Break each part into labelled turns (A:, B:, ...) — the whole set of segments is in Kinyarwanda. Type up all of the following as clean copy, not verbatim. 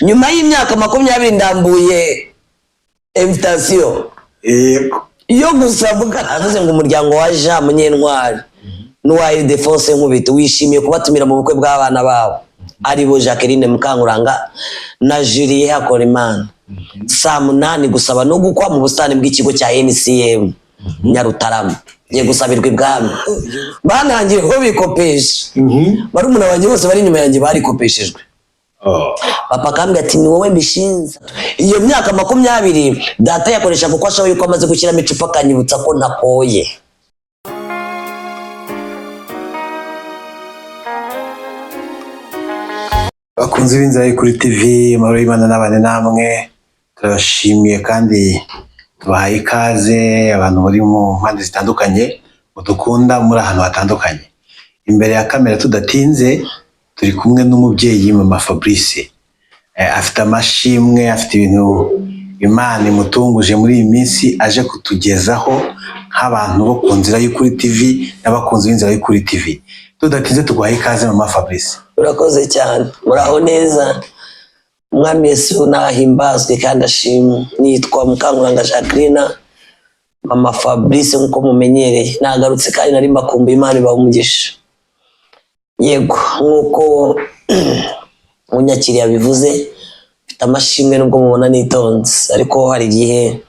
A: Nyuma y'imyaka 20 ndambuye invitation
B: Yego.
A: yo gusabwa. Avuze ngo umuryango wa Jean Munyentwari n'uwa Ildefonse Nkubito wishimiye kubatumira mu bukwe bw'abana babo, aribo Jacqueline Mukankuranga na Julien Hakorimana, saa 8 gusaba no gukwa mu busitani bw'ikigo cya NCM Nyarutarama. Ngiye gusabirwa ibwami, bantangiye ko bikopesha. Barumuna banjye bose bari inyuma yanjye barikopeshejwe.
B: Oh.
A: Papa akambwira ati: "Ni wowe mbishinza." Iyo myaka 20 data yakoreshaga uko ashoboye, uko amaze gushyiramo icupa akanyibutsa ko ntakoye.
B: Bakunzi b'Inzira Y'Ukuri TV, amahoro y'Imana n'abane namwe. Turabashimiye kandi tubahaye ikaze, abantu bari mu mpande zitandukanye mudukunda muri ahantu hatandukanye. Imbere ya kamera tudatinze, turi kumwe n'umubyeyi Mama Fabrice. Afite amashimwe, afite ibintu Imana imutunguje muri iyi minsi aje kutugezaho nk'abantu bo ku Nzira Y'Ukuri TV n'abakunzi b'Inzira Y'Ukuri TV. Tudatinze, tuguhaye ikaze, Mama Fabrice.
A: Urakoze cyane. Muraho neza? Umwami Yesu nahimbazwe kandi ashimwe. Nitwa Mukankuranga Jacqueline, Mama Fabrice nk'uko mumenyereye. Nagarutse kandi nari mbakumbuye. Imana ibaha umugisha. Yego, nk'uko munyakiriya bivuze, mfite amashimwe nubwo mubona nitonze, ariko hari igihe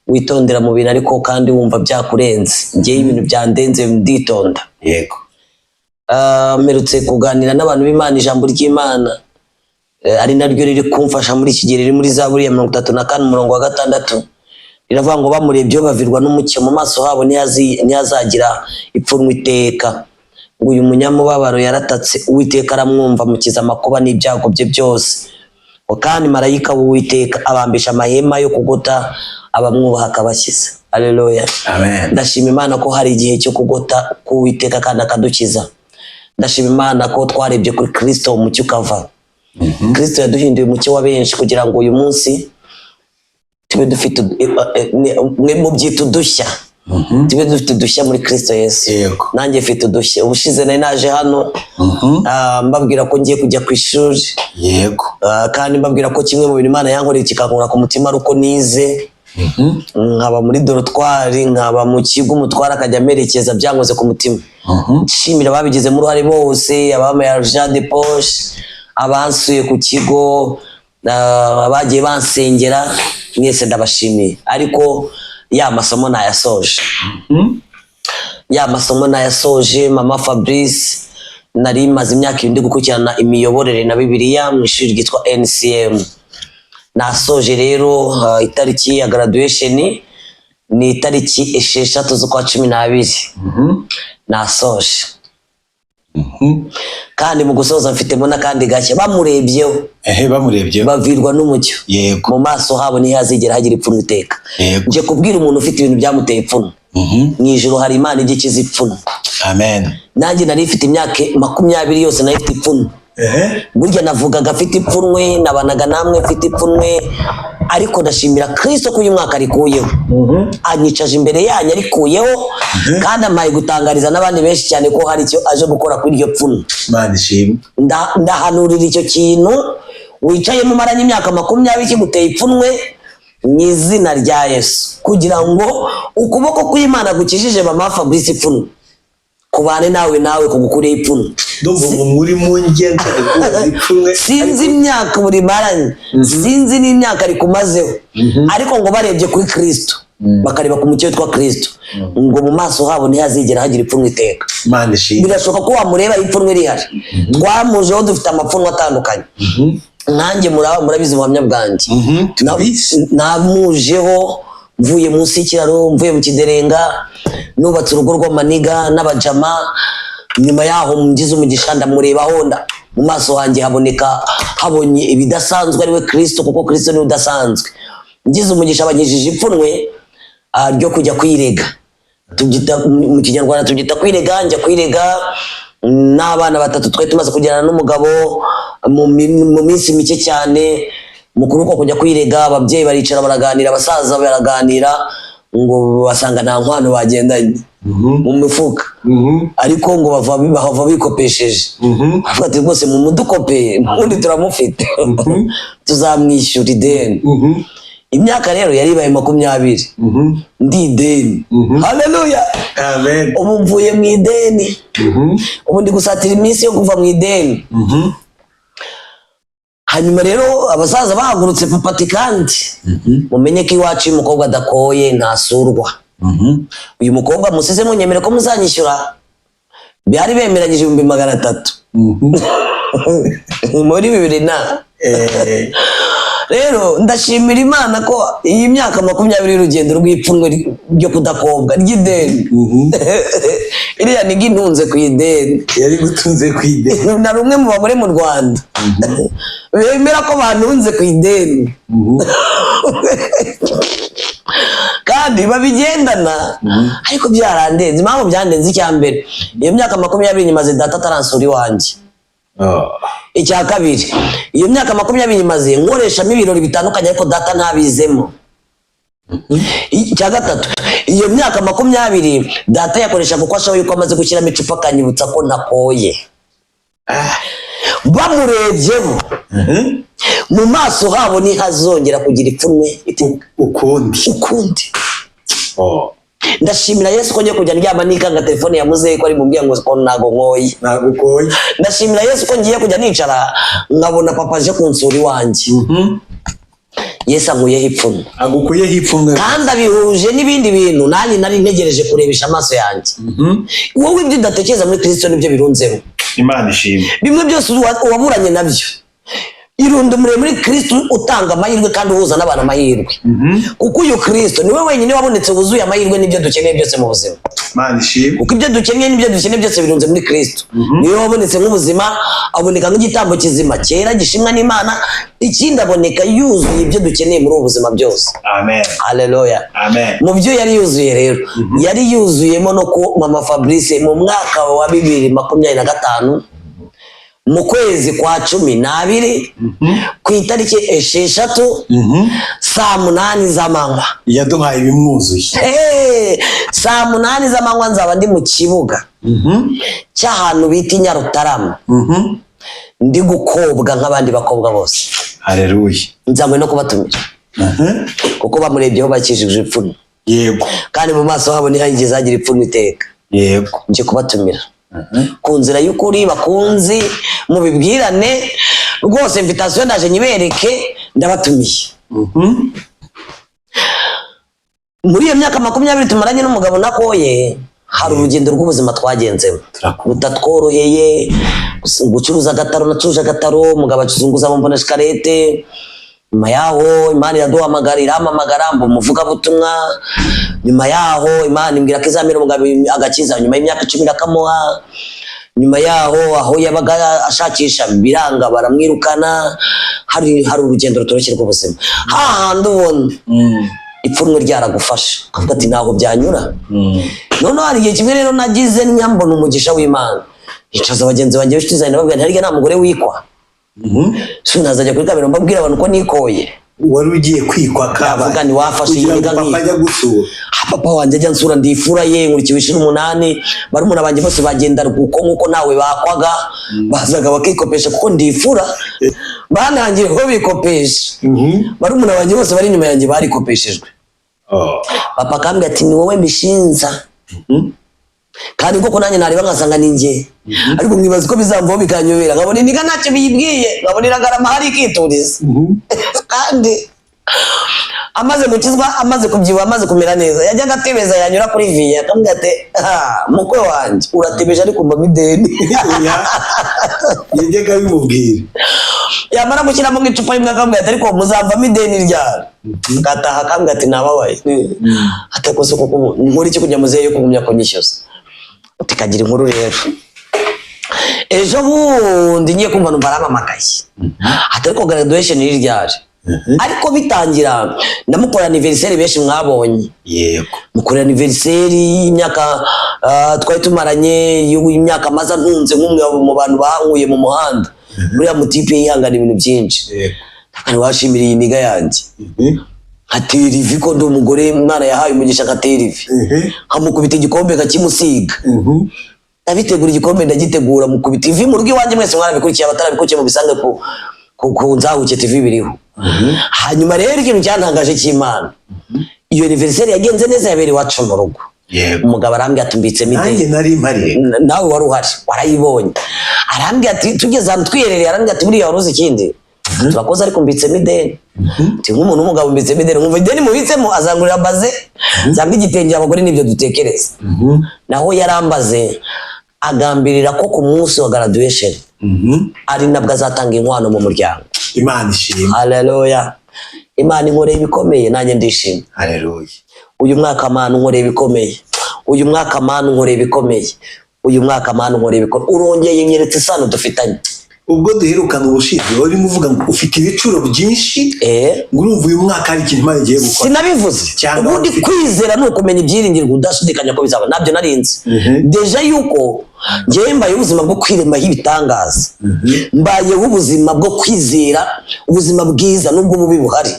A: witondera mu bintu ariko kandi wumva byakurenze. Ngewe ibintu byandenze nditonda.
B: Yego.
A: Mperutse kuganira n'abantu b'Imana ijambo ry'Imana, ari naryo riri kumfasha muri iki gihe, riri muri Zaburi ya 34 umurongo wa 6. Riravuga ngo: "Bamurebye bavirwa n'umucyo, mu maso habo ntihazagira ipfunwe iteka." Ngo: "Uyu munyamubabaro yaratatse, Uwiteka aramwumva, amukiza amakuba n'ibyago bye byose." Ngo kandi marayika w'Uwiteka abambisha amahema yo kugota abamwubaha akabashyize. Haleluya!
B: Amen.
A: Ndashima Imana ko hari igihe cyo kugota k'Uwiteka kandi akadukiza. Ndashima Imana ko twarebye kuri Kristo, umucyo ukava. Kristo yaduhinduye umucyo wa benshi kugira ngo uyu munsi tube dufite mwe mubyita udushya, tube dufite udushya muri Kristo Yesu.
B: Yego.
A: Nanjye mfite udushya. Ubushize nari naje hano, mbabwira ko ngiye kujya ku ishuri.
B: Yego.
A: Kandi mbabwira ko kimwe mu bintu Imana yankoreye kikankura ku mutima ari uko nize, nkaba muri dortoir, nkaba mu kigo, umutware akajya amerekeza. Byankoze ku mutima. Nshimira ababigizemo uruhare bose, abampaye argent de poche, abansuye ku kigo, abagiye bansengera, mwese ndabashimiye. Ariko ya masomo nayasoje, ya masomo nayasoje. Mama Fabrice, nari maze imyaka 2 ndi gukurikirana imiyoborere na Bibiliya mu ishuri ryitwa NCM. Nasoje rero. Itariki ya graduation ni itariki 6 z'ukwa 12. Nasoje, kandi mu gusoza mfitemo n'akandi gashya: bamurebyeho
B: Ehe, bamurebye
A: bavirwa n'umucyo,
B: Yego.
A: mu maso habo ntihazigera hagira ipfunwe iteka.
B: Yego.
A: Nje kubwira umuntu ufite ibintu byamuteye ipfunwe: mu ijoro hari Imana ijya ikiza ipfunwe.
B: Amen.
A: Nanjye nari mfite imyaka 20 yose nari mfite ipfunwe. Burya navugaga mfite ipfunwe, nabanaga namwe mfite ipfunwe, ariko ndashimira Kristo ko uyu mwaka arikuyeho, anyicaje imbere yanyu arikuyeho, kandi ampaye gutangariza n'abandi benshi cyane ko hari icyo aje gukora kuri iryo pfunwe.
B: Imana ishimwe.
A: Ndahanurira icyo kintu wicayemo umaranye imyaka 20 kiguteye ipfunwe mu izina rya Yesu, kugira ngo ukuboko kw'Imana gukijije Mama Fabrice ipfunwe kubane nawe, nawe kugukureho ipfunwe.
B: Ndumva ngo muri mu ngendo ipfunwe.
A: Sinzi imyaka buri maranye, sinzi n'imyaka rikumazeho, ariko ngo barebye kuri Kristo, bakareba ku mucyo witwa Kristo, ngo mu maso habo ntihazigera hagira ipfunwe iteka.
B: Imana ishimwe.
A: Birashoboka ko wamureba ipfunwe rihari. Twamujeho dufite amapfunwe atandukanye. Nanjye murabizi ubuhamya bwanjye.
B: Turabizi.
A: Namujeho mvuye munsi y'ikiraro, mvuye mu kiderenga, nubatse urugo rw'amaniga n'abajama. Nyuma yaho ngize umugisha ndamurebaho, mu maso hanjye haboneka, habonye ibidasanzwe, ariwe Kristo, kuko Kristo niwe udasanzwe. Ngize umugisha abanyijije ipfunwe ryo kujya kwirega. Tubyita mu Kinyarwanda, tubyita kwirega. Njya kwirega n'abana batatu twari tumaze kujyana n'umugabo mu minsi mike cyane. Mukuru uko kujya kwirega, ababyeyi baricara baraganira, abasaza baraganira, ngo basanga nta nkwano bagendanye. mu mifuka, ariko ngo bahava bikopesheje. Avuga ati: "Rwose mumudukope, ubundi turamufite, tuzamwishyura ideni." Imyaka rero yari ibaye 20 ndi ideni. Haleluya!
B: Amen.
A: Ubu mvuye mu ideni, ubu ndi gusatira iminsi yo kuva mu ideni. Hanyuma rero abasaza bahagurutse, papa ati: "Kandi mumenye ko iwacu iyo umukobwa adakoye ntasurwa. Uyu mukobwa musize munyemere ko muzanyishyura." Byari bemeranyije 300,000 muri bibiri na. Rero ndashimira Imana ko iyi myaka 20 y'urugendo rw'ipfunwe ryo kudakobwa, ry'ideni, iriya niga intunze ku ideni.
B: Yari gutunze ku ideni.
A: Na rumwe mu bagore mu Rwanda bemera ko bantunze ku ideni kandi babigendana, ariko byarandenze. Impamvu byandenze, icya mbere, iyo myaka 20 nyimaze data ataransura iwanjye. Icya kabiri, iyo myaka 20 nyimaze nkoreshamo ibirori bitandukanye, ariko data ntabizemo. Icya gatatu, iyo myaka 20 data yakoreshaga uko ashoboye, uko amaze gushyiramo icupa akanyibutsa ko ntakoye. Bamurebyeho mu maso habo ntihazongera kugira ipfunwe
B: ukundi.
A: Ukundi. Ndashimira Yesu ko ngiye kujya ndyama nikanga telefone ya muzehe ko ari mubwiye ngo ko ntago nkoye.
B: Ntabwo ukoye.
A: Ndashimira Yesu ko ngiye kujya nicara nkabona papa aje kunsura iwanjye. Yesu ankuyeho ipfunwe.
B: Agukuyeho ipfunwe.
A: Kandi abihuje n'ibindi bintu nanjye nari ntegereje kurebesha amaso yanjye. Wowe ibyo udatekereza muri Kristo nibyo birunzemo.
B: Imana ishimwe.
A: Bimwe byose waburanye nabyo irundo muri Kristo utanga amahirwe kandi uhuza n'abantu amahirwe, kuko uyu Kristo niwe wenyine wabonetse wuzuye amahirwe n'ibyo dukeneye byose mu buzima.
B: Imana ishimwe.
A: Kuko ibyo dukeneye n'ibyo dukeneye byose birunze muri Kristo. Niwe wabonetse nk'ubuzima, aboneka nk'igitambo kizima cyera gishimwa n'Imana. Ikindi, aboneka yuzuye ibyo dukeneye muri ubu buzima byose.
B: Amen.
A: Haleluya!
B: Amen.
A: Mu byo yari yuzuye rero, yari yuzuyemo no ku mama Fabrice mu mwaka wa 2025, mu kwezi kwa 12, ku itariki 6, saa 8 z'amanywa.
B: Yaduhaye ibimwuzuye.
A: Hey, saa 8 z'amanywa nzaba ndi mu kibuga cy'ahantu bita i Nyarutarama, ndi gukobwa nk'abandi bakobwa bose.
B: Haleluya.
A: Nzanywe no kubatumira, kuko bamurebyeho bakijije ipfunwe. Kandi mu maso habo ntihageze hagira ipfunwe iteka. Nje kubatumira ku nzira y'ukuri. Bakunzi, mubibwirane rwose, invitation ndaje nyibereke, ndabatumiye. Muri iyo myaka 20 tumaranye n'umugabo nakoye, hari urugendo rw'ubuzima twagenzemo
B: Turakumva.
A: rutatworoheye. Gucuruza agataro, nacuruje agataro, umugabo acuzunguza bombona shikarete. Nyuma yaho Imana iraduhamagara, irampamagara mba umuvugabutumwa. Nyuma yaho Imana imbwira ko izamira umugabo agakiza nyuma y'imyaka 10, irakamuha. Nyuma yaho, aho yabaga ashakisha biranga, baramwirukana. Hari urugendo rutoroshye rw'ubuzima, hahandi ubona ipfunwe ryaragufasha ukavuga ati: "Ntabwo byanyura." Noneho hari igihe kimwe rero nagize nyambona umugisha w'Imana, nicaza bagenzi banjye b'inshuti zanjye, ndababwira nti: "Harya nta mugore wikwa? Si nazajya kuri kamera mbabwira abantu ko nikoye?"
B: Wari ugiye kwikwa kaba.
A: Ndavuga nti wafashe
B: kugira ngo
A: iyi
B: papa
A: nk'iyi.
B: ajya gusura.
A: Ah, papa wanjye ajya nsura, ndifura ye, nkurikiwe inshuro 8. Barumuna banjye bose bagenda uko nk'uko ntawe bakwaga, bazaga bakikopesha kuko ndifura. Bantangiye ko bikopesha, barumuna banjye bose bari inyuma yanjye barikopeshejwe. Papa akambwira ati: "Ni wowe mbishinza." Kandi koko nanjye nareba nkasanga ni njye, ariko mwibaza uko bizamvaho bikanyobera, nkabona iniga ntacyo biyibwiye, nkabona iragarama hari ikituriza. Kandi amaze gukizwa, amaze kubyibuha, amaze kumera neza, yajyaga atebeza, yanyura kuri viye akambwira ati: "Ah, mukwe wanjye uratebeje ariko mbamo ideni."
B: Oya, yajyaga abimubwira.
A: Yamara gushyiramo nk'icupa rimwe akambwira ati: "Ariko muzamvamo ideni ryari?" Agataha akambwira ati: "Nababaye atakoze kuko ubu nkora iki kugira muzehe yo kugumya kunyishyuza?" Tukagira inkuru rero. Ejo bundi ngiye kumva numva arampamagaye ati: "Ariko graduation ni ryari?" Ariko bitangira ndamukora anniversaire benshi mwabonye. Mukorera anniversaire y'imyaka twari tumaranye, y'imyaka maze ntunze nk'umwe mu bantu bankuye mu muhanda. Buriya mutipe yihangana ibintu byinshi. Kandi washimira iyi niga yanjye. Nkatera ivi ko ndi umugore Imana yahaye umugisha, nkatera ivi, nkamukubita igikombe nkakimusiga. Ndabitegura, igikombe ndagitegura, mukubita ivi mu rugo iwanjye. Mwese mwarabikurikiye, abatarabikurikiye mubisange ku Nzahuke TV, biriho. Hanyuma rero ikintu cyantangaje cy'Imana, iyo anniversaire yagenze neza, yabereye iwacu mu rugo. Umugabo arambwira ati: "Mbitsemo
B: Nanjye
A: ideni."
B: nari mpari.
A: Nawe wari uhari, warayibonye. Arambwira ati, tugeze ahantu twiherereye, arambwira ati: "Buriya wari uzi ikindi? Turakoze, ariko mbitsemo ideni." Ati: "Nk'umuntu w'umugabo mbitsemo ideni." Nkumva ideni mubitsemo azangurira baze cyangwa igitenge, abagore nibyo dutekereza. Naho yarambaze, agambirira ko ku munsi wa graduation ari nabwo azatanga inkwano mu muryango.
B: Imana ishimwe.
A: Haleluya! Imana inkoreye ibikomeye, nanjye ndishimye.
B: Haleluya.
A: Uyu mwaka Mana unkoreye ibikomeye, uyu mwaka Mana unkoreye ibikomeye, uyu mwaka Mana unkoreye ibikomeye. Urongeye nyeretse isano dufitanye.
B: Ubwo duherukana ubushize, warimo uvuga ngo ufite ibicuro byinshi, ngo urumva uyu mwaka hari ikintu Imana igiye gukora.
A: Sinabivuze.
B: Cyangwa
A: Ubundi kwizera ni ukumenya ibyiringirwa udashidikanya ko bizaba. Ntabyo narinzi. Déjà yuko njyewe mbayeho ubuzima bwo kwiremaho ibitangaza, mbayeho ubuzima bwo kwizera ubuzima bwiza nubwo bubi buhari,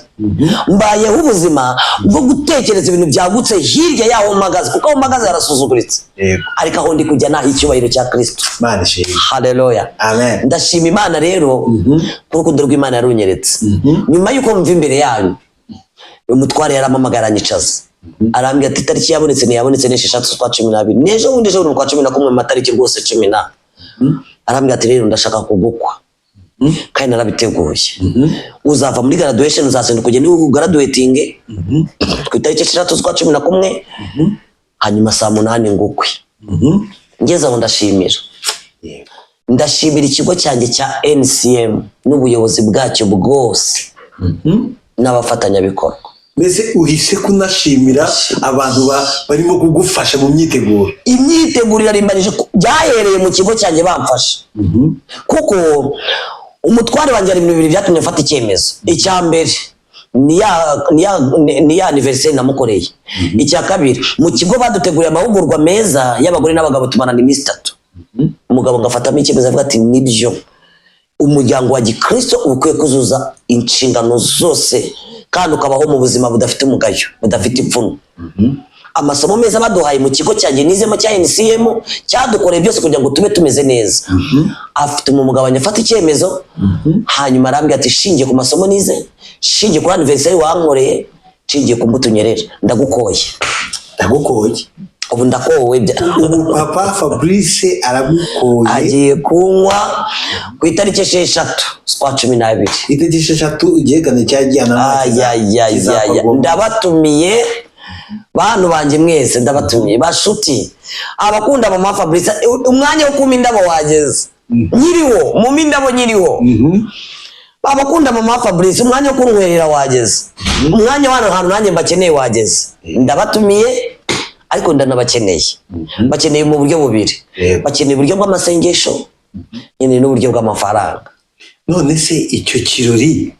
A: mbayeho ubuzima bwo gutekereza ibintu byagutse hirya y'aho mpagaze, kuko aho mpagaze harasuzuguritse, ariko aho ndi kujya naho icyubahiro cya Kristo.
B: Imana ishimwe.
A: Haleluya!
B: Amen.
A: Ndashima Imana rero ko urukundo rw'Imana yarunyeretse. Nyuma y'uko mva imbere yanyu, umutware yarampamagara, aranyicaza, arambwira ati: "Itariki yabonetse ntiyabonetse, ni 6 z'ukwa 12, ni ejo bundi, ejo bundi mu kwa 11, mu matariki rwose cumi na." Arambwira ati: "Rero ndashaka kugukwa kandi narabiteguye. Uzava muri graduation, uzazinduka ugende ugraduatinge ku itariki 6 z'ukwa 11, hanyuma saa 8 ngukwe." Ngeze aho ndashimira. Ndashimira ikigo cyanjye cya NCM n'ubuyobozi bwacyo bwose n'abafatanyabikorwa.
B: Mbese uhise kunashimira abantu barimo kugufasha mu myiteguro?
A: Imyiteguro irarimbanyije, byahereye mu kigo cyanjye bamfasha, kuko umutware wanjye, hari ibintu bibiri byatumye mfata icyemezo. Icya mbere ni ya anniversaire namukoreye. Icya kabiri, mu kigo baduteguriye amahugurwa meza y'abagore n'abagabo, tumarana iminsi 3. Umugabo ngafatamo icyemezo, avuga ati: "Nibyo, umuryango wa gikristo uba ukwiye kuzuza inshingano zose kandi ukabaho mu buzima budafite umugayo, budafite ipfunwe." Amasomo meza baduhaye mu kigo cyanjye nizemo cya NCM cyadukoreye byose kugira ngo tube tumeze neza, afite umugabane afata icyemezo. Hanyuma arambwira ati: "Shingiye ku masomo nize, shingiye kuri anniversaire wankoreye, nshingiye ku mbuto unyerera, ndagukoye."
B: Ndagukoye.
A: Ubu ndakowe.
B: Ubu papa Fabrice aragukoye.
A: Agiye kunywa ku itariki 6 z'ukwa 12.
B: Itariki 6, igihekane cya gihana.
A: Ayayayaya, ndabatumiye bantu banjye mwese, ndabatumiye bashuti, abakunda mama Fabrice. Umwanya wo kumpa indabo wageze, nyiriwo mumpa indabo, nyiriwo. Abakunda mama Fabrice, umwanya wo kuntwerera wageze, umwanya w'hano hantu nanjye mbakeneye wageze. Ndabatumiye, ariko ndanabakeneye. Bakeneye mu buryo bubiri: bakeneye uburyo bw'amasengesho, nkeneye n'uburyo bw'amafaranga.
B: None se icyo kirori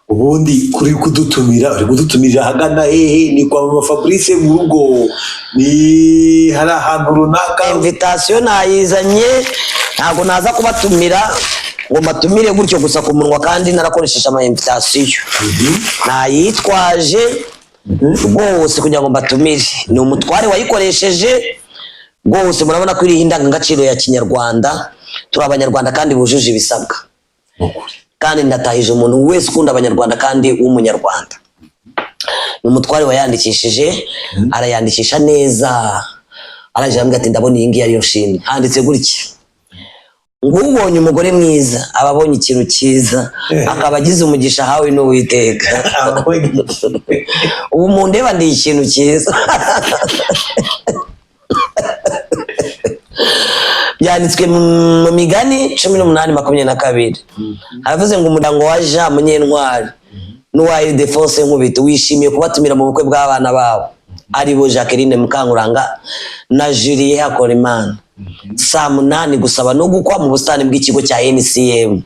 B: ubundi kuri kudutumira, uri kudutumirira ahagana hehe? Ni kwa mama Fabrice mu rugo, ni hari ahantu runaka?
A: Invitation nayizanye. Ntabwo naza kubatumira ngo mbatumire gutyo gusa ku munwa kandi narakoresheje ama invitation. Nayitwaje rwose kugira ngo mbatumire. Ni umutware wayikoresheje rwose. Murabona ko iriho indangagaciro ya kinyarwanda. Turi abanyarwanda kandi bujuje ibisabwa.
B: Ukuri.
A: Kandi ndatahije umuntu wese ukunda abanyarwanda kandi w'umunyarwanda. Ni umutware wayandikishije, arayandikisha neza. Arangije arambwira ati: "Ndabona iyi ngiyi ariyo nshimye." Handitse gutya ngo: "Ubonye umugore mwiza aba abonye ikintu cyiza, akaba agize umugisha ahawe n'Uwiteka." Ubu mundeba ndi ikintu cyiza. Byanditswe mu Migani 18:22. Haravuze ngo: "Umuryango wa Jean Munyentwari n'uwa Ildefonse Nkubito wishimiye kubatumira mu bukwe bw'abana babo, ari bo Jacqueline Mukankuranga na Julien Hakorimana, saa 8, gusaba no gukwa mu busitani bw'ikigo cya NCM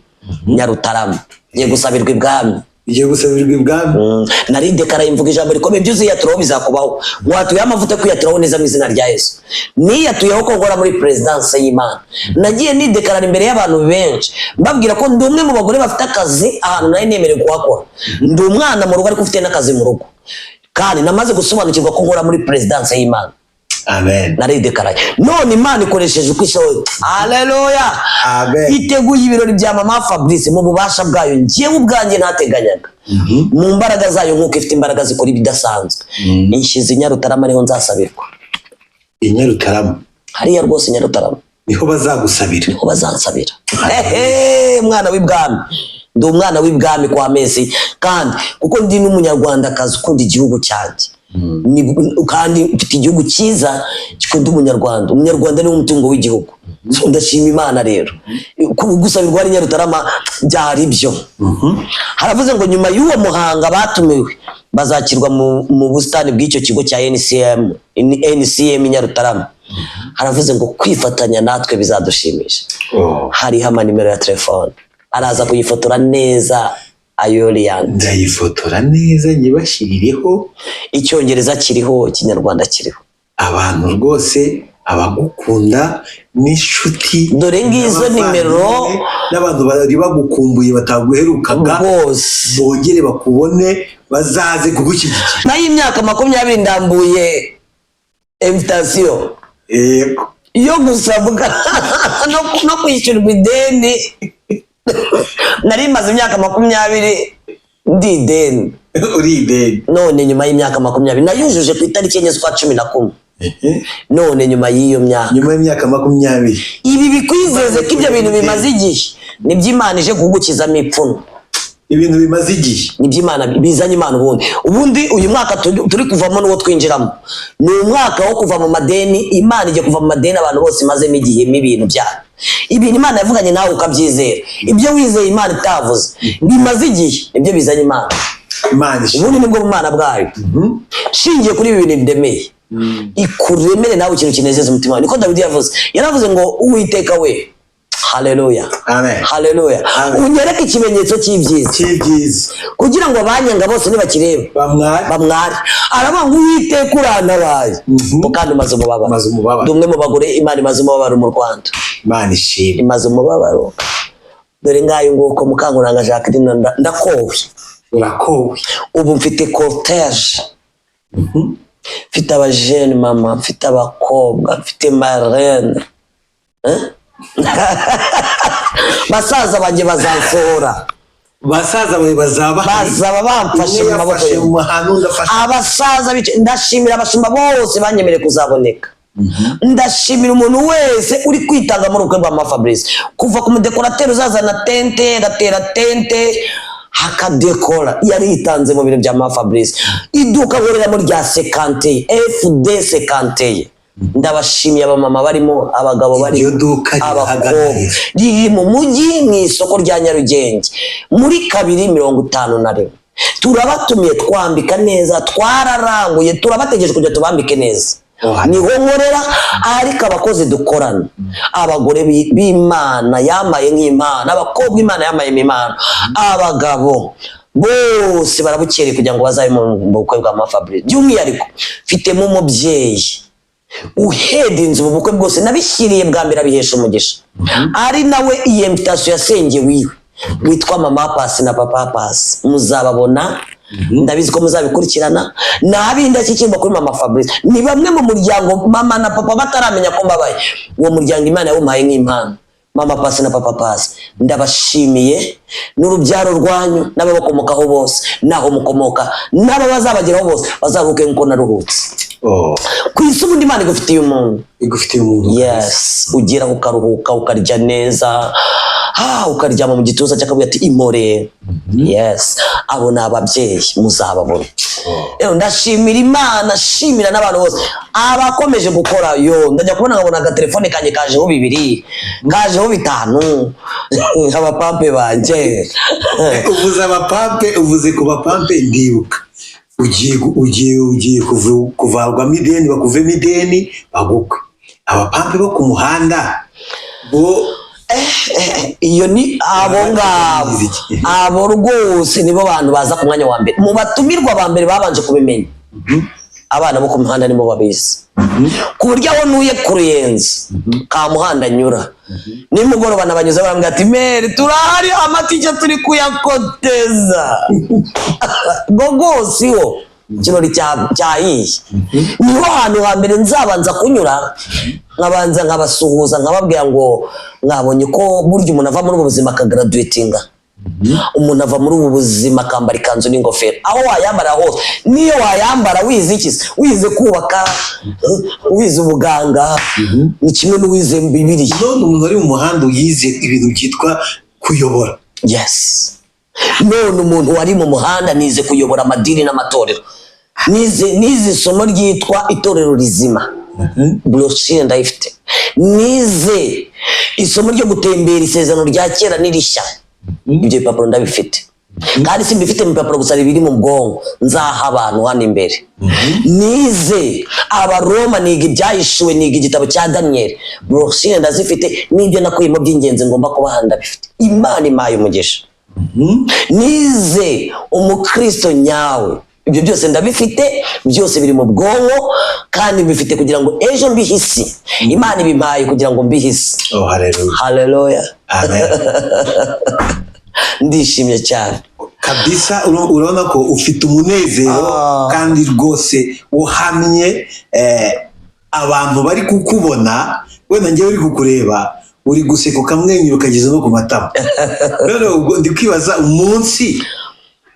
A: Nyarutarama." Ngiye gusabirwa ibwami.
B: Ugiye gusabirwa ibwami.
A: Nari dekaraye, mvuga ijambo rikomeye: ibyo uziyaturaho bizakubaho. Watuyeho amavuta yo kwiyaturaho neza mu izina rya Yesu. Niyatuyeho ko nkora muri perezidanse y'Imana. Nagiye nidekarara imbere y'abantu benshi, mbabwira ko ndi umwe mu bagore bafite akazi ahantu nari nemerewe kuhakora. Ndi umwana mu rugo, ariko ufite n'akazi mu rugo, kandi namaze gusobanukirwa ko nkora muri perezidanse y'Imana.
B: Amen.
A: Naridekaraye, none Imana ikoresheje uko ishoboye. Haleluya!
B: Amen.
A: Iteguye ibirori bya mama Fabrice mu bubasha bwayo njyewe ubwanjye ntateganyaga, mu mbaraga zayo, nk'uko ifite imbaraga zikora ibidasanzwe. Inshyize i Nyarutarama, niho nzasabirwa.
B: I Nyarutarama?
A: Hariya rwose i Nyarutarama.
B: Niho bazagusabira?
A: Niho bazansabira. Ehe, umwana w'ibwami, ndi umwana w'ibwami kwa Mesi, kandi kuko ndi n'umunyarwandakazi ukunda igihugu cyanjye. Kandi mfite igihugu cyiza gikunda umunyarwanda. Umunyarwanda niwo mutungo w'igihugu. So, ndashima Imana rero. Gusabirwa hari Nyarutarama byari byo. Haravuze ngo nyuma y'uwo muhanga batumiwe bazakirwa mu busitani bw'icyo kigo cya NCM, NCM Nyarutarama. Haravuze ngo kwifatanya natwe bizadushimisha.
B: Oh.
A: Hariho amanimero ya telefone, araza kuyifotora neza ayoriyani.
B: Ndayifotora neza nyibashyirireho.
A: Icyongereza kiriho, Ikinyarwanda kiriho.
B: Abantu rwose abagukunda n'inshuti
A: Dore ngizo
B: n'abavandimwe,
A: nimero.
B: n'abantu bari bagukumbuye bataguherukaga
A: rwose
B: bongere bakubone, bazaze kugushyigikira.
A: Nayo imyaka 20 ndambuye invitation yo gusabwa no kwishyurwa ideni. Nari maze imyaka 20 ndi ideni.
B: Uri ideni.
A: None nyuma y'imyaka 20, nayujuje ku itariki 4 z'ukwa 11, none nyuma y'iyo myaka,
B: Nyuma y'imyaka 20.
A: Ibi bikwizeze ko ibyo bintu bimaze igihe nibyo Imana ije kugukizamo ipfunwe.
B: Ibintu bimaze igihe.
A: Nibyo Imana bizanye. Imana ubundi uyu mwaka turi kuvamo n'uwo twinjiramo ni umwaka wo kuva mu madeni. Imana igiye kuva mu madeni abantu bose imazemo igihe ibintu byayo, ibintu Imana yavuganye nawe ukabyizera, ibyo wizeye Imana itavuze bimaze igihe, nibyo bizanye Imana.
B: Imana ishimwe.
A: Ubundi nibwo bumana bwayo. Shingiye kuri ibi bintu bindemeye, ikuremere nawe ikintu kinezeza umutima wawe. Niko Dawidi yavuze, yaravuze ngo: "Uwiteka we, haleluya."
B: Amen.
A: Haleluya.
B: Amen.
A: "Unyereke ikimenyetso cy'ibyiza
B: cy'ibyiza
A: kugira ngo abanyanga bose nibakireba
B: bamware."
A: Bamware. Aravuga ngo: "Uwiteka urantabaye." Ngo kandi umaze umubabaro.
B: Umaze umubabaro.
A: Ndi umwe mu bagore Imana imaze umubabaro mu Rwanda.
B: Imana ishimwe.
A: Imaze umubabaro. Dore ngayo nguko, Mukankuranga Jacqueline, ndakowe.
B: Urakowe.
A: Ubu mfite cortège, mfite abajene mama, mfite abakobwa, mfite marraine. Eh? Basaza banjye bazansohora.
B: Basaza bawe bazaba
A: Bazaba bamfashe
B: umwe
A: mu maboko
B: yafashe
A: yombi.
B: mu hantu, undi afashe.
A: Abasaza bicaye. Ndashimira abashumba bose banyemereye kuzaboneka. Ndashimira umuntu wese uri kwitanga muri ubukwe bwa mama Fabrice, kuva ku mudekorateri uzazana tente, agatera tente, hakadekora, yaritanze mu bintu bya mama Fabrice. Iduka nkoreramo rya sekanteye fd sekanteye, ndabashimiye. Abamama barimo, abagabo barimo,
B: Iryo duka riri
A: abakobwa.
B: ahagana he?
A: Riri mu mujyi, mu isoko rya Nyarugenge, muri 251. Turabatumiye, twambika neza, twararanguye, turabategereje kugira tubambike neza.
B: Oh,
A: niho nkorera, ariko abakozi dukorana, abagore b'Imana yambaye nk'impano, abakobwa Imana yambaye impano, abagabo bose barabukereye kugira ngo bazabe mu bukwe bwa mama Fabrice. By'umwihariko mfitemo umubyeyi uhedinze ubu bukwe bwose, nabishyiriye bwa mbere, abihesha umugisha, ari nawe iyi invitation yasengewe iwe, witwa mama Pasi na papa Pasi. Muzababona, ndabizi ko muzabikurikirana. Ni ab'indashyikirwa kuri mama Fabrice, ni bamwe mu muryango mama na papa bataramenya ko mbabaye. Uwo muryango Imana yawumpaye nk'impano. Mama Pasi na papa Pasi, ndabashimiye n'urubyaro rwanyu n'ababakomokaho bose, n'aho mukomoka n'aba bazabageraho bose, bazaruhuke nk'uko naruhutse.
B: Oh,
A: Ku isi ubundi Imana igufitiye umuntu.
B: Igufitiye umuntu.
A: Yes, ugeraho ukaruhuka, ukarya neza, ukaryama mu gituza cy'akabuye ati imore. Yes, abo ni ababyeyi, muzababona. Rero ndashimira Imana, shimira n'abantu bose abakomeje gukora. Yo ndajya kubona nkabona agatelefone kanjye kajeho bibiri, kajeho bitanu, abapampe banjye.
B: Uvuze abapampe, uvuze ku bapampe, ndibuka ugiye kuvarwamo ideni, bakuvemo ideni, bagukwe abapampe bo ku muhanda bo.
A: Iyo ni abo ngabo. Abo rwose nibo bantu baza ku mwanya wa mbere mu batumirwa ba mbere babanje kubimenya. Abana bo ku muhanda nibo babizi, ku buryo aho ntuye ku Ruyenzi ka muhanda nyura nimugoroba nabanyuze barambwira ati: "Mère, turahari, amatike turi kuyakoteza ngo rwose wo ikirori cyahiye." Niho hantu hambere nzabanza kunyura, nkabanza nkabasuhuza, nkababwira ngo: "Mwabonye ko burya umuntu ava muri ubu buzima akagraduatinga, umuntu ava muri ubu buzima akambara ikanzu n'ingofero." Aho wayambara hose, niyo wayambara wize iki se? Wize kubaka, wize ubuganga, ni kimwe n'uwize Bibiliya.
B: None umuntu uri mu muhanda yize ibintu byitwa kuyobora.
A: Yes, none umuntu wari mu muhanda, nize kuyobora amadini n'amatorero, nize isomo ryitwa itorero rizima, brochure ndayifite. Nize isomo ryo gutembera isezerano rya kera n'irishya, ibyo bipapuro ndabifite. Kandi si mbifite mu bipapuro gusa, biri mu bwonko, nzaha abantu hano imbere. Nize Abaroma, niga Ibyahishuwe, niga igitabo cya Daniyeli, brochure ndazifite, n'ibyo nakuyemo by'ingenzi ngomba kubaha ndabifite. Imana impaye umugisha. Nize umukristo nyawe, ibyo byose ndabifite, byose biri mu bwonko, kandi mbifite kugira ngo ejo mbihe isi. Imana ibimpaye kugira ngo mbihe isi.
B: Oh, haleluya!
A: Haleluya!
B: Amen.
A: Ndishimye cyane.
B: Kabisa, urabona ko ufite umunezero. Kandi rwose uhamye, abantu bari kukubona, wenda njyewe uri kukureba, uri guseka ukamwenyura ukageza no ku matama. None ubwo ndi kwibaza umunsi,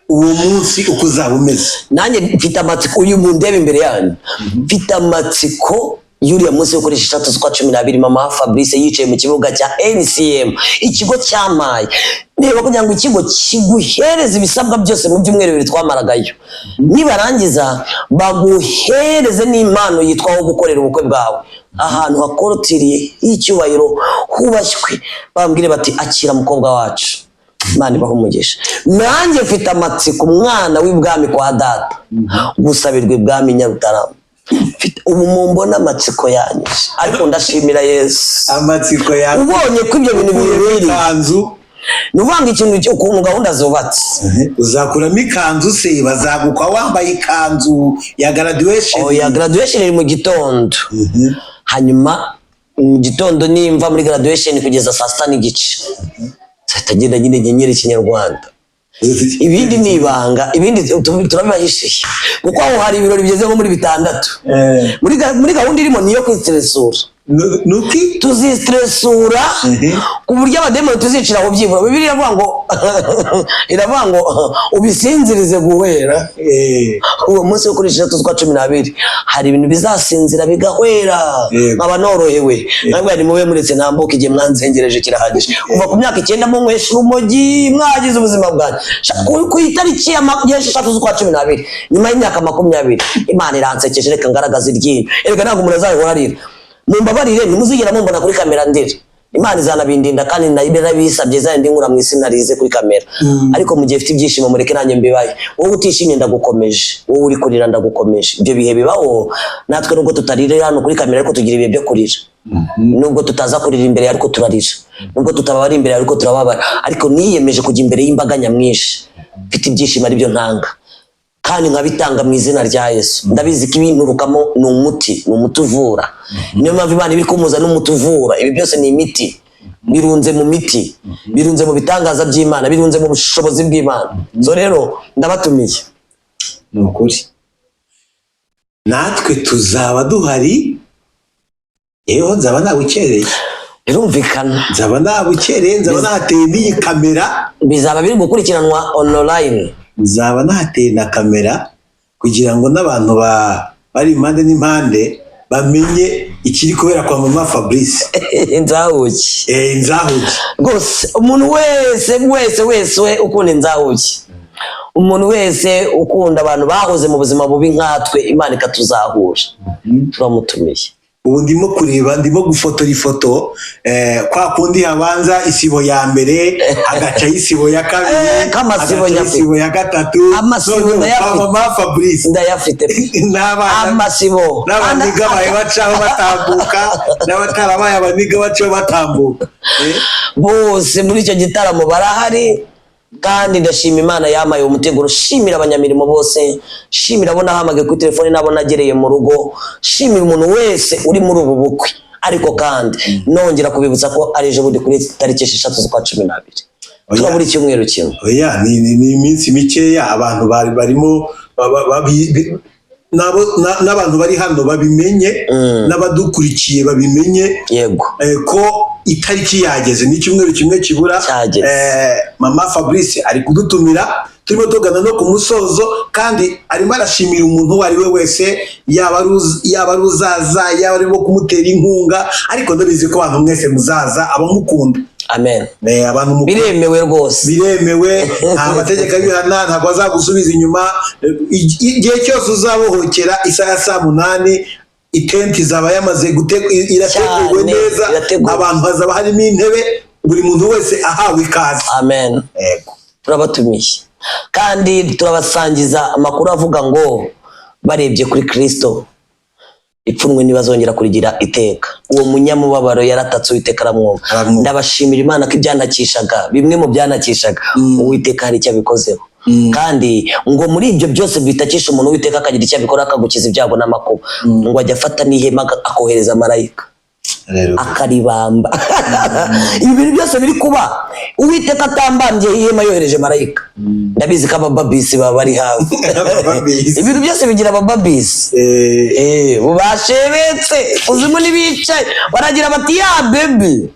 B: uwo munsi uko uzaba umeze.
A: Nanjye mfite amatsiko. Uyu mundeba imbere yanyu, mfite amatsiko y'uriya munsi wo kuri 6 z'ukwa 12, mama Fabrice yicaye mu kibuga cya NCM, ikigo cyamaye. Reba, kugira ngo ikigo kiguhereze ibisabwa byose mu byumweru 2 twamaragayo, nibarangiza baguhereze n'impano yitwa aho gukorera ubukwe bwawe, ahantu hakorotiriye h'icyubahiro hubashywe, bambwire bati: "Akira mukobwa wacu, Imana ibahe umugisha." Nanjye mfite amatsiko, umwana w'ibwami kwa data, gusabirwa ibwami Nyarutarama. Ubu mumbona amatsiko yanyishe, ariko ndashimira Yesu.
B: Amatsiko yawe.
A: Ubonye ko ibyo bintu
B: ukuyemo
A: bibiri
B: ikanzu.
A: Ni ukuvuga ngo ikintu ukuntu gahunda zubatse.
B: Uzakuramo ikanzu se? Bazagukwa wambaye ikanzu ya graduation?
A: Oya, graduation iri mu gitondo. Hanyuma mu gitondo nimva muri graduation kugeza saa 6:30, nzahita ngenda nyine nkenyere ikinyarwanda. Ibindi ni ibanga, ibindi turabibahishiye, kuko aho hari ibirori bigeze nko muri bitandatu. Muri gahunda irimo niyo kwiteresura.
B: Nuki?
A: Tuzisitresura ku buryo abademoni tuzicira aho. Byibura Bibiliya iravuga ngo ubisinzirize guhera. Uwo munsi wo kuri 6 z'ukwa 12 hari ibintu bizasinzira bigahwera. Nkaba norohewe, ntabwo ni mube muretse ntambuka. Igihe mwanzengereje kirahagije, kuva ku myaka 9 munywesha urumogi, mwagize ubuzima bwanjye. Ku itariki ya 6 z'ukwa 12, nyuma y'imyaka 20, Imana iransekeje. Reka ngaragaza iryinyo. Erega ntabwo umuntu azahora arira. Mumbabarire, ntimuzigera mumbona kuri kamera ndira. Imana izanabindinda, kandi narabisabye, izandi nkura mu isi narize kuri kamera. Ariko mu gihe mfite ibyishimo, mureke nanjye mbibaye. Wowe utishimye ndagukomeje, wowe uri kurira ndagukomeje. Ibyo bihe bibaho. Natwe nubwo tutarira hano kuri kamera, ariko tugira ibihe byo kurira. Nubwo tutaza kurira imbere, ariko turarira. Nubwo tutababara imbere, ariko turababara. Ariko niyemeje kujya imbere y'imbaga nyamwinshi mfite ibyishimo, aribyo ntanga, kandi nkabitanga mu izina rya Yesu. Ndabizi ko ibinturukamo ni umuti, ni umuti uvura. Niyo mpamvu Imana iri kumuza n'umuti uvura. Ibi byose ni imiti, birunze mu miti, birunze mu bitangaza by'Imana, birunze mu bushobozi bw'Imana. So rero ndabatumiye.
B: Ni ukuri, natwe tuzaba duhari. Yewe, nzaba nabukereye.
A: Birumvikana.
B: Nzaba nabukereye, nzaba nahateye n'iyi kamera.
A: Bizaba biri gukurikiranwa online.
B: Nzaba nahateye na kamera kugira ngo n'abantu bari impande n'impande bamenye ikiri kubera kwa mama Fabrice.
A: Inzahuki.
B: Inzahuki.
A: Rwose umuntu wese wese wese we ukunda inzahuki, umuntu wese ukunda abantu bahoze mu buzima bubi nkatwe, Imana ikatuzahura, turamutumiye.
B: Ubu ndimo kureba, ndimo gufotora ifoto, kwa kundi habanza isibo ya mbere, hagacaho isibo ya kabiri,
A: K'amasibo
B: hagacaho
A: nyafite.
B: isibo ya gatatu.
A: Amasibo
B: Noneho
A: ndayafite.
B: kwa Mama Fabrice
A: Ndayafite pe.
B: n'abana
A: Amasibo
B: n'abaniga bawe bacaho batambuka, n'abatarabaye abaniga bacaho batambuka.
A: Bose muri icyo gitaramo barahari, kandi ndashima Imana yamaye umuteguro. Shimira abanyamirimo bose, shimira abo nahamagaye kuri telefone n'abo nagereye mu rugo, shimira umuntu wese uri muri ubu bukwe. Ariko kandi nongera kubibutsa ko ari ejo bundi kuri tariki 6 z'ukwa 12.
B: Oya.
A: Tuba buri cyumweru kimwe.
B: Oya, ni iminsi mikeya. Abantu bari barimo n'abantu bari hano babimenye, n'abadukurikiye babimenye, ko itariki yageze, ni icyumweru kimwe kibura.
A: Cyageze.
B: Mama Fabrice ari kudutumira, turimo tugana no ku musozo, kandi arimo arashimira umuntu uwo ari we wese, yaba ari uzaza, yaba arimo kumutera inkunga, ariko ndabizi ko abantu mwese muzaza, abamukunda.
A: Amen.
B: Abantu mukunda.
A: Biremewe rwose.
B: Biremewe, nta mategeko abihana, ntabwo azagusubiza inyuma. Igihe cyose uzabohokera isaha ya saa 8, itenti izaba yamaze irateguwe
A: Cyane,
B: neza.
A: irateguwe.
B: Abantu hazaba harimo intebe, buri muntu wese ahawe ikaze.
A: Amen.
B: Yego.
A: Turabatumiye kandi turabasangiza amakuru avuga ngo barebye kuri Kristo, ipfunwe ntibazongera kurigira iteka. Uwo munyamubabaro yaratatse, Uwiteka aramwumva.
B: Aramwumva.
A: Ndabashimira Imana ko ibyantakishaga, bimwe mu byantakishaga, Uwiteka hari icyo abikozeho. Kandi ngo muri ibyo byose bitakisha umuntu, Uwiteka akagira icyo abikora, akagukiza ibyago n'amakuba. Ngo ajya afata n'ihema, akohereza marayika
B: Rero
A: akaribamba. Ibi bintu byose biri kuba, Uwiteka atambambye ihema yohereje marayika. Ndabizi ko abababisi baba bari hafi.
B: Abababisi.
A: Ibintu byose bigira abababisi. Bashebetse kuzimu ntibicaye, baragira bati: "Ya baby,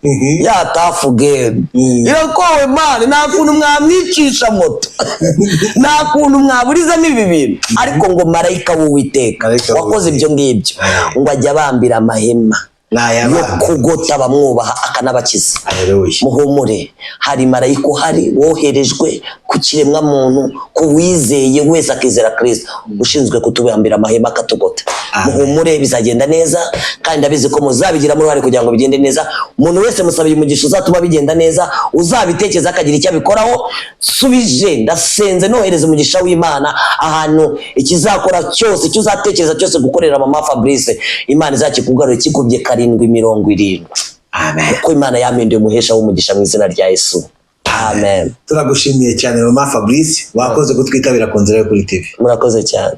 A: ya tough game, irakowe man, nta kuntu mwamwicisha moto, nta kuntu mwaburizamo ibi bintu." Ariko ngo marayika w'Uwiteka
B: Marayika
A: wakoze ibyo ngibyo, ngo ajya abambira amahema yo
B: N'ay'abana.
A: kugota abamwubaha, akanabakiza.
B: Haleluya.
A: Muhumure, hari marayika uhari woherejwe ku kiremwa muntu, ku wizeye wese akizera Kristo, ushinzwe kutubambira amahema akatugota.
B: Amen.
A: Muhumure, bizagenda neza, kandi ndabizi ko muzabigiramo uruhare kugira ngo bigende neza. Umuntu wese musabiye umugisha uzatuma bigenda neza, uzabitekereza akagira icyo abikoraho. Subije ndasenze, nohereza umugisha w'Imana ahantu ikizakora cyose, icyo uzatekereza cyose gukorera Mama Fabrice, Imana izakikugarura kikubye 7 70.
B: Amen.
A: Kuko Imana yampinduye umuhesha w'umugisha mu izina rya Yesu, amen.
B: Turagushimiye cyane, Mama Fabrice, wakoze kutwitabira ku Nzira yo Kuri TV.
A: Murakoze cyane.